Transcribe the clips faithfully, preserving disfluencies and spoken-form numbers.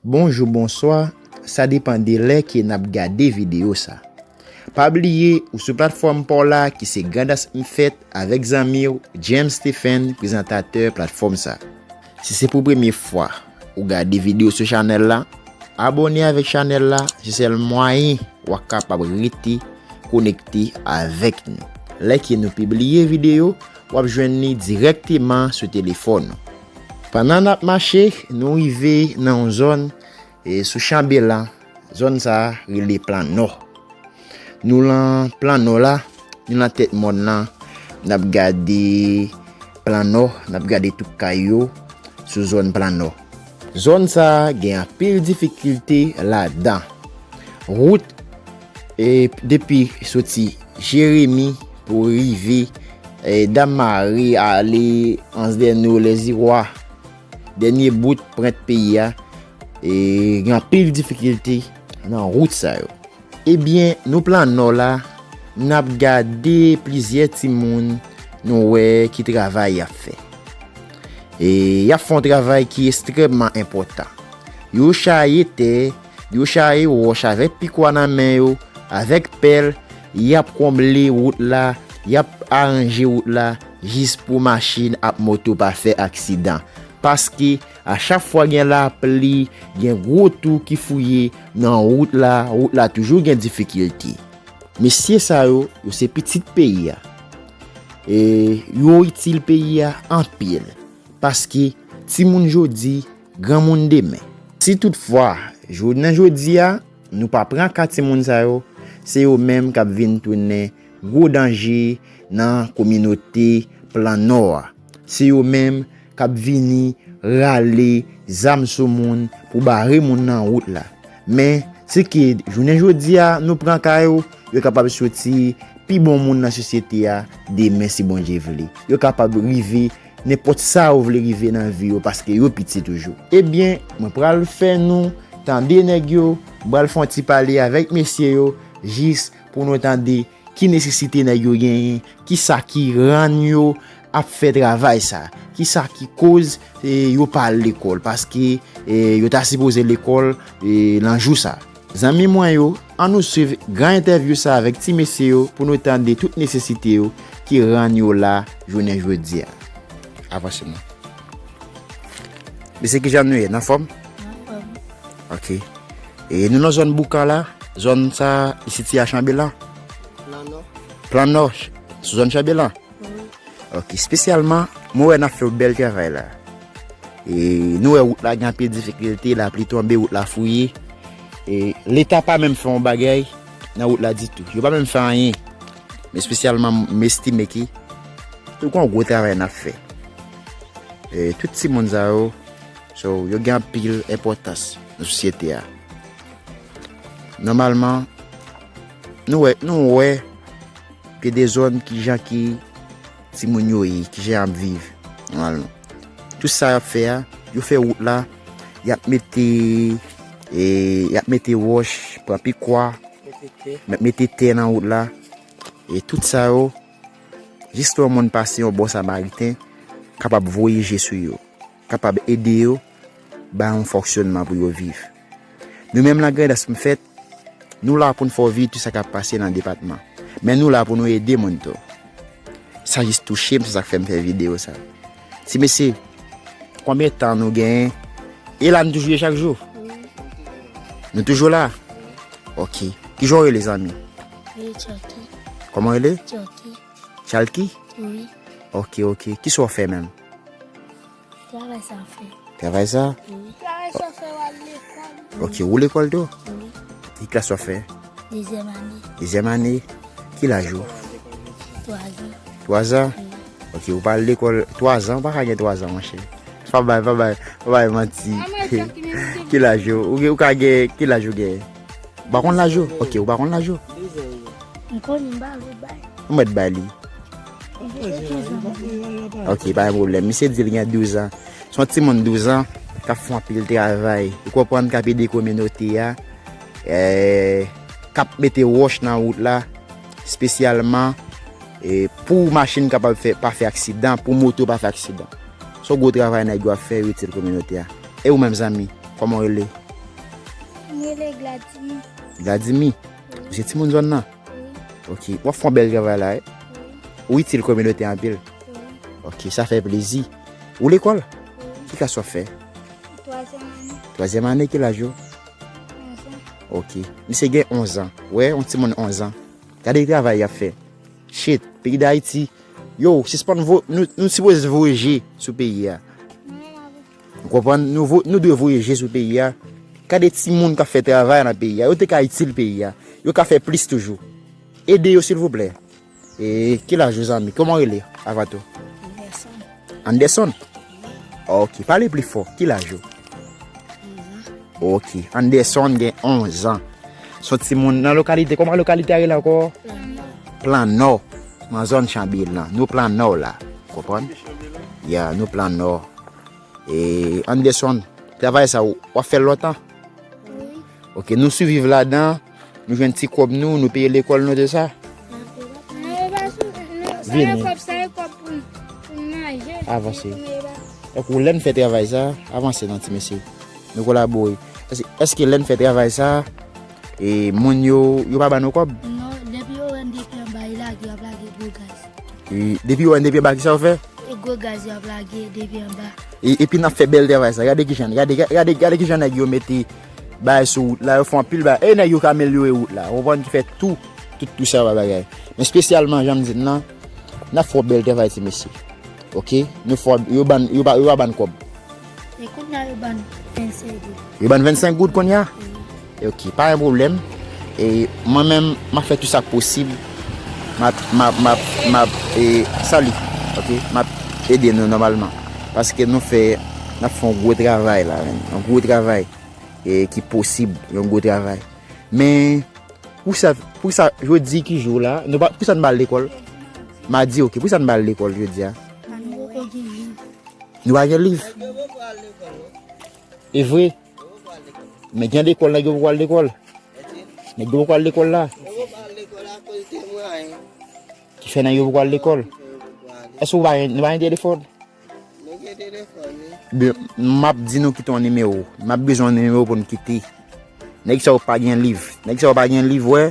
Bonjou, bonswa, sa depann de lè ke n ap gade videyo sa. Pa bliye, ou sou platfòm pa w la ki se Grandans M Fèt avèk zanmi w James Stephen, prezantatè platfòm sa. Si se pou premye fwa ou gade videyo sou chanèl la, abòne avèk chanèl la, se sèl mwayen w ap kapab rete konekte avèk nou. Lè ke nou pibliye videyo, w ap jwenn li dirèkteman sou telefòn ou. Pandan n ap mache, nou rive nan yon zòn, e, sou Chanbelan. Zòn sa a rele Plan Nò. Nou lan Plan Nò la, nou lan tèt mòn lan, n ap gade Plan Nò, n ap gade tout kay yo sou zòn Plan Nò. Zòn sa a gen anpil difikilte ladan. Wout, e, depi soti Jeremi pou rive, e, Dam Mari, ale Anse des Naux, Lèzirwa, dènye bout pwent peyi a, e, gen anpil difikilte nan wout sa yo. Ebyen, nou Plan Nò la, n ap gade plizyè timoun nou wè ki travay y ap fè. E y ap fè yon travay ki ekstrèmman enpòtan. Yo chaye tè, yo chaye wòch avèk pikwa nan men yo, avèk pèl, y ap konble wout la, y ap aranje wout la, jis pou machin ak moto pa fè aksidan. Paske a chak fwa gen lapli, gen gwo twou ki fouye nan wout la, wout la toujou gen difikilte. Mesye sa yo, yo se pitit peyi a. E yo itil peyi a anpil. Paske timoun jodi, granmoun demen. Si toutfwa, jounen jodi a, nou pa pran ka timoun sa yo, se yo menm k ap vin tounen gwo danje nan kominote Plan Nò a. Se yo menm k ap vini rale zam sou moun pou bare moun nan wout la. Men, si ke jounen jodi a, nou pran ka yo, yo kapab soti pi bon moun nan sosyete a demen, si Bondye vle. Yo kapab rive nenpòt sa yo vle rive nan vi yo, paske yo piti toujou. Ebyen, mwen pral fè nou tande nèg yo, m pral fè yon ti pale avèk mesye yo, jis pou nou tande ki nesesite nèg yo genyen, ki sa ki rann yo ap fè travay sa, ki sa ki koz, e, yo pa al lekòl, paske, e, yo ta sipoze lekòl, e, nan jou sa. Zanmi mwen yo, ann nou swiv gran entèvyou sa avèk ti mesye yo pou nou tande tout nesesite yo ki rann yo la jounen jodi a. Avanse non. Mesye, kijan nou ye? Nan fòm? Nan fòm. Ok. E nou nan zòn Boukan la, zòn sa li sitiye a Chanbelan? Plan Nò. Plan Nò, sou zòn Chanbelan? Wi. Ok, espesyalman, mwen wè n ap fè yon bèl travay la. E nou wè wout la gen anpil difikilte, lapli tonbe, wout la fouye. E Leta pa menm fè yon bagay nan wout la ditou. Yo pa menm fè anyen. Men espesyalman, m estime ke yo gen yon gwo travay n ap fè. E tout timoun sa yo, so, yo gen anpil enpòtans nan sosyete a. Nòmalman, nou wè, nou wè ke de zòn kijan ki timoun yo ye, kijan y ap viv, nòmalman. Tout sa y ap fè a, yo fè wout la, y ap mete, e, y ap mete wòch, pran pikwa, mete tè, y ap mete tè nan wout la. E tout sa yo, jis lè yon moun pase, yon bon samariten kapab voye je sou yo, kapab ede yo, ba yon fonksyònman pou yo viv. Nou menm nan Grandans M Fèt, nou la pou n fè w viv tout sa k ap pase nan depatman. Men nou la pou nou ede moun tou. Sa jis touche m, se sa k fè m fè videyo sa. Ti mesye, konbyen tan nou genyen? E la nou toujou ye chak jou? Wi. Nou toujou la? Wi. Ok. Kijan w rele, zanmi? Rele Chalky. Kòman w rele? Chalky. Chalky? Wi. Ok, ok. Kisa w fè menm? Travay sa fè. Travay sa? Wi. Travay sa fè w al lekòl. Ok, ou lekòl tou? Wi. Ki klas w ap fè? Dezyèm ane. Dezyèm ane? Ki laj ou? Twazan. Twazan? Wi. Ok, ou pa al lekòl twazan, ou pa ka gen twazan, monchè. Pa bay, pa bay, pa bay manti. Ki laj ou? Ou gen, ou ka gen, ki laj ou gen? Ou pa konn laj ou? Ok, ou pa konn laj ou? M konnen, m pa vle bay. Ou mèt bay li. Ok, pa gen pwoblèm. Misye di l gen douz an. Se yon timoun douz an k ap fè anpil travay. Ou konprann, k ap ede kominote a. Eh, k ap mete wòch nan wout la. Espesyalman, eh, pou machin kapab fè, pa fè aksidan, pou moto pa fè aksidan. Se yon gwo travay nèg yo ap fè, yo itil kominote a. E ou menm, zanmi, kòman w rele? Rele Gladimi. Gladimi, ou se timoun zòn nan? Wi. Ok, w ap fè yon bèl travay la, wi. Wi. Ou itil kominote anpil. Wi. Ok, sa fè plezi. Ou lekòl? Wi. Ki klas w ap fè? Twazyèm ane. Twazyèm ane, ki laj ou? Onz an. Ok. Misye gen onz an. Wè, yon timoun onz an. Gade travay y ap fè. Shit, peyi Dayiti. Yo, sispann vo-, nou, nou sipoze voye je sou peyi a. Ou konprann? Nou vo-, nou dwe voye je sou peyi a. Gade timoun k ap fè travay nan peyi a. Yo te ka itil peyi a. Yo ka fè plis toujou. Ede yo, silvouplè. E ki laj ou, zanmi? Kòman w rele, avan tou? Anderson. Anderson? Ok, pale pli fò. Ki laj ou? Onz an. Ok, Anderson gen onz an. Se yon timoun nan lokalite, kòman lokalite a rele ankò? Plan Nò. Plan Nò. Nan zòn Chanbelan. Nou Plan Nò la. Konprann? Ya, nou Plan Nò. E Anderson, travay sa w ap fè l lontan? Wi. Ok, nou siviv ladan, nou jwenn ti kòb nou, nou peye lekòl nou de sa? Non, e pa sou, non, sa e kòb, sa e kòb pou, pou manje. Avanse. Tankou lè n fè travay sa, avanse non ti mesye. Nou kolabore. Èske, èske lè n fè travay sa, e moun yo, yo pa ban nou kòb? Non, depi yo wè n depi anba, yo lage, y ap lage gwo gaz. E depi yo wè n depi anba, ki sa yo fè? E gwo gaz y ap lage depi anba. E, epi n ap fè bèl travay sa. Gade kijan, gade, gade, gade kijan nèg yo mete bagay sou wout la, yo fè anpil bagay. E nèg yo ka amelyore wout la. Ou konprann ki fè tou, tout, tout sa yo bagay. Men espesyalman, jan m di n nan, n ap fè yon bèl travay, ti mesye. Ok? Nou fè, yo ban, yo pa, yo pa ban kòb. E kounye a yo ban vennsenk goud. Yo ban vennsenk goud kounye a? Wi. Ok, pa gen pwoblèm. E mwen menm, m ap fè tout sa k posib. M ap, m ap, m ap, m ap, e, sali. Ok, m ap ede nou nòmalman. Paske nou fè, n ap fè yon gwo travay la, menm. Yon gwo travay, e, ki posib, yon gwo travay. Men, pou sa, pou sa, jodi ki jou la, nou pa, pou sa n pa al lekòl? Madi, ok, pou sa n pa al lekòl jodi a? Nou pa gen liv. E vre? Men gen lekòl, nèg yo poko al lekòl. Nèg yo poko al lekòl la. Ki fè nèg yo poko al lekòl. Èske ou pa gen, nou pa gen telefòn? Ebyen, m ap di nou kite yon nimewo. M ap bezwen yon nimewo pou n kite. Nèg sa yo pa gen liv. Nèg sa yo pa gen liv, wè.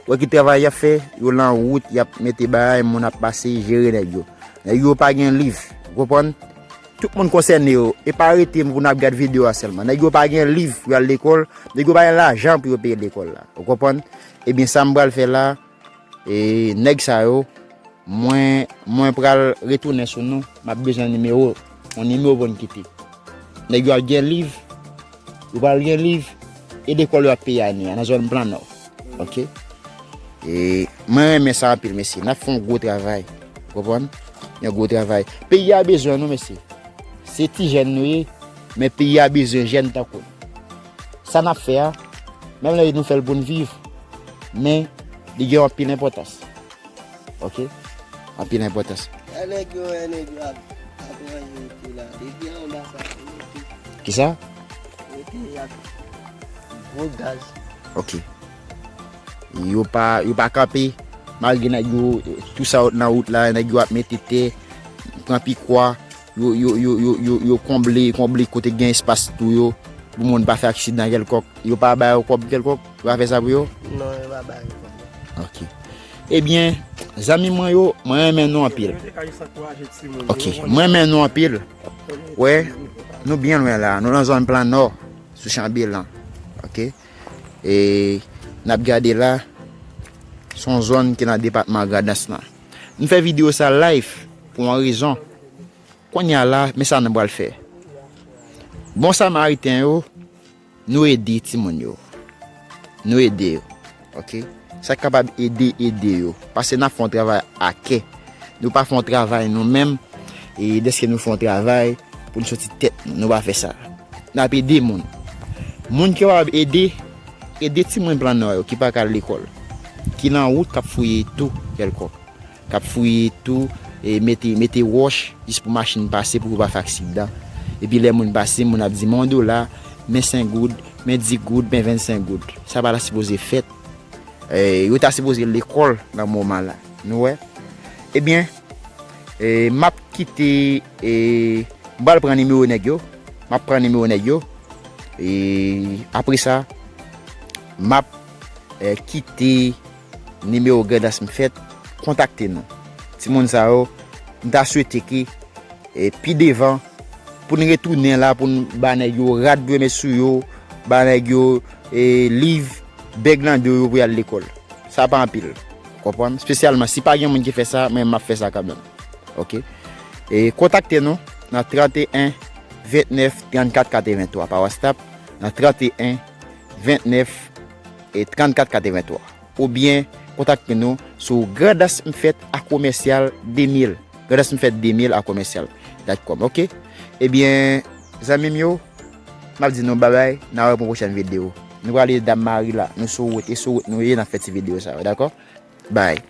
Wè ki travay y ap fè, yo lan wout, y ap mete bagay, moun ap pase, jere nèg yo. Nèg yo pa gen liv, ou konprann? Tout moun konsène yo, e pa rete pou n ap gad videyo a sèlman. Nèg yo pa gen liv pou y al lekòl, nèg yo pa gen lajan pou yo peye lekòl la, ou konprann? Ebyen, sa m pral fè la, e nèg sa yo, mwen, mwen pral retounen sou nou, m ap bezwen nimewo, yon nimewo pou n kite. Nèg yo ap gen liv, yo pral gen liv, e lekòl yo ap peye ane a nan zòn Plan Nò. Ok? E mwen renmen sa anpil, mesye. N ap fè yon gwo travay. Ou konprann? Yon gwo travay. Peyi a bezwen nou, mesye. Se ti jèn nou ye, men peyi a bezwen jèn tankou nou. Sa n ap fè a, menm lè nou fè l pou n viv, men li gen anpil enpòtans. Ok? Anpil enpòtans. Lè nèg yo, lè nèg yo ap, ap ranyen tou la. Depi anba sa, yo mete. Kisa? Mete y ap gwo gaz. Ok. Yo pa, yo pa kanpe. Malgre nèg yo, tou sa nan wout la, nèg yo ap mete tè, pran pikwa, yo, yo, yo, yo, yo, yo konble, konble kote gen espas tou yo, pou moun pa fè aksidan kèlkòk. Yo pa ba yo kòb kèlkòk? Yo pa fè sa pou yo? Non, yo pa ba yo kòb. Ok. Ebyen, zanmi mwen yo, mwen renmen nou anpil. Ok, mwen renmen nou anpil. Wè, nou byen lwen la. Nou nan zòn Plan Nò, sou Chanbelan. Ok? E n ap gade la, se yon zòn ki nan depatman Grandans lan. M fè videyo sa live pou yon rezon. Kounye a la, men sa nou pral fè. Bon Samariten yo, nou ede timoun yo. Nou ede yo. Ok? Sa k kapab ede, ede yo. Paske n ap fè yon travay a kè. Nou pa fè yon travay nou menm, e dèske nou fè yon travay pou n soti tèt nou. Nou pa fè sa. N ap ede moun. Moun ki kapab ede, ede timoun Plan Nò yo ki pa ka al lekòl, ki nan wout k ap fouye tou kèlkòk. K ap fouye tou, e mete, mete wòch jis pou machin pase pou yo pa fè aksidan. Epi lè moun pase, moun ap di, "Men yon dola, men senk goud, men dis goud, men vennsenk goud." Sa pa ta sipoze fèt. E, yo ta sipoze lekòl nan moman la. Nou wè? Ebyen, e, m ap kite, e, m pral pran nimewo nèg yo. M ap pran nimewo nèg yo. E, apre sa, M ap eh, kite nimewo Grandas M Fèt, kontakte nou. Timoun sa yo, m ta swete ke eh, pi devan, pou n retounen la, pou n ba nèg yo rad dwe met sou yo, ba nèg yo eh, liv, bèg nan do yo pou y al lekòl. Sa pa anpil. Konprann? Espesyalman, si pa gen moun ki fè sa, mwen m ap fè sa kanmenm. Oke? E kontakte nou nan trannteyen vennèf trannkat katreventwa pa WhatsApp, nan trannteyen vennèf e trannkat katreventwa. Oubyen kontakte nou sou Grandas M Fèt a komèsyal de mil. Grandas M Fèt de mil a komèsyal dot com, oke? Ebyen, zanmi m yo, m ap di nou babay, n a wè pou yon pwochèn videyo. Nou prale Dam Mari la, nou sou wout, e sou wout nou ye, n ap fè ti videyo sa yo, dakò? Bay.